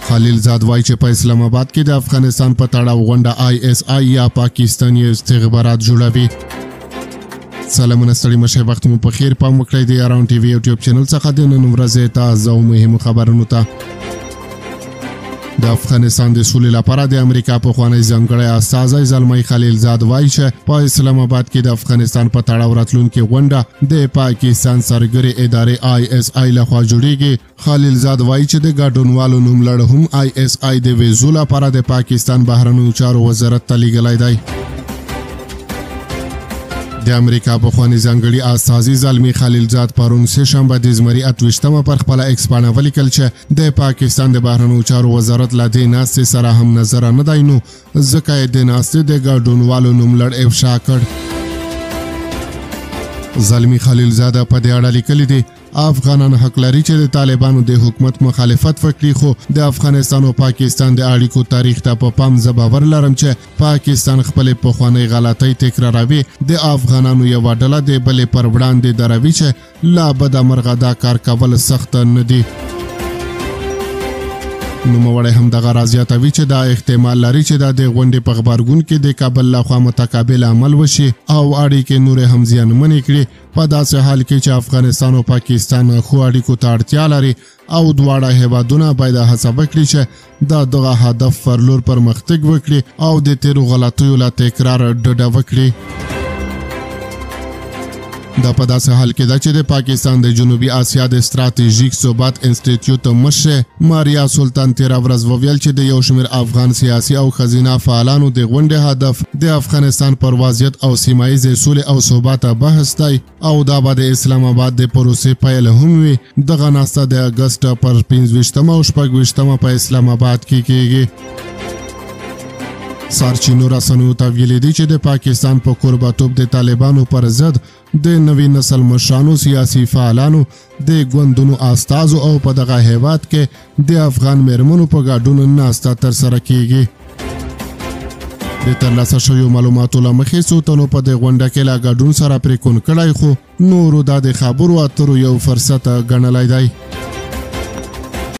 خلیلزاد وایي چې په اسلام آباد کې د افغانستان په تړاو غونډه آی اس آی یا پاکستاني استخبارات جوړوي. سلامونه، ستړي مشه، وخت مو په خیر. پام وکړئ د یاران ټي وي یوټیوب چینل څخه د نن ورځې تازه او مهمو خبرونو ته. د افغانستان د سولې لپاره د امریکا پخوانی ځانګړی استازی زلمی خلیلزاد وایي چې په اسلام آباد کې د افغانستان په تړاو راتلونکې غونډه د پاکستان څارګرې ادارې آی اس آی لخوا جوړیږي. خلیلزاد وایي چې د ګډونوالو نوملړ هم آی اس آی د ویزو لپاره د پاکستان بهرنیو چارو وزارت ته لیږلی دی. د امریکا پخواني ځانګړي استازي زلمي خلیلزاد پرون سه شنبه د زمري 28مه پر خپله ایکس پاڼه ولیکل چې د پاکستان د بهرنیو چارو وزارت له دې ناستې سره هم نظره نه دی، نو ځکه یې د ناستې د ګډونوالو نوملړ افشا کړ. زلمي خلیلزاد په دې اړه لیکلي دي: افغانان حق لري چې د طالبانو د حکومت مخالفت وکړي، خو د افغانستان او پاکستان د اړیکو تاریخ ته په پام زه باور لرم چې پاکستان خپلې پخوانۍ غلطۍ تکراروي، د افغانانو یوه ډله د بلې پر وړاندې دروي چې له بده مرغه دا کار کول سخت نه دي. نوموړی هم دغه راز زیاتوي چې دا احتمال لري چې دا د غونډې په غبرګون کې د کابل لخوا متقابل عمل وشي او اړیکې نورې هم زیانمنې کړي، په داسې حال کې چې افغانستان او پاکستان ښو اړیکو ته اړتیا لري او دواړه هیوادونه باید هڅه وکړي چې د دغه هدف پر لور پرمختګ وکړي او د تیرو غلطیو له تکرار ډډه وکړي. دا په داسې حال کې ده چې د پاکستان د جنوبي اسیا د ستراتیژیک ثبات انسټیټیوټ مشر ماریا سلطان تېره ورځ وویل چې د یو شمېر افغان سیاسي او ښځینه فعالانو د غونډې هدف د افغانستان پر وضعیت او سیمه ییزې سولې او ثبات بحث دی او دا به د اسلام آباد د پروسې پیل هم وي. دغه ناسته د اګست پر 25مه او 26مه په اسلام آباد کې کیږي. سرچینو رسنیو ته ویلي دي چې د پاکستان په کوربتوب د طالبانو پر ضد د نوي نسل مشرانو، سیاسي فعالانو، د ګوندونو استازو او په دغه هیواد کې د افغان میرمنو په ګډون ناسته ترسره کیږي. د ترلاسه شویو معلوماتو له مخې څو تنو په دې غونډه کې له ګډون سره پرېکون کړی، خو نورو دا د خبرو اترو یو فرصت ګڼلی دی.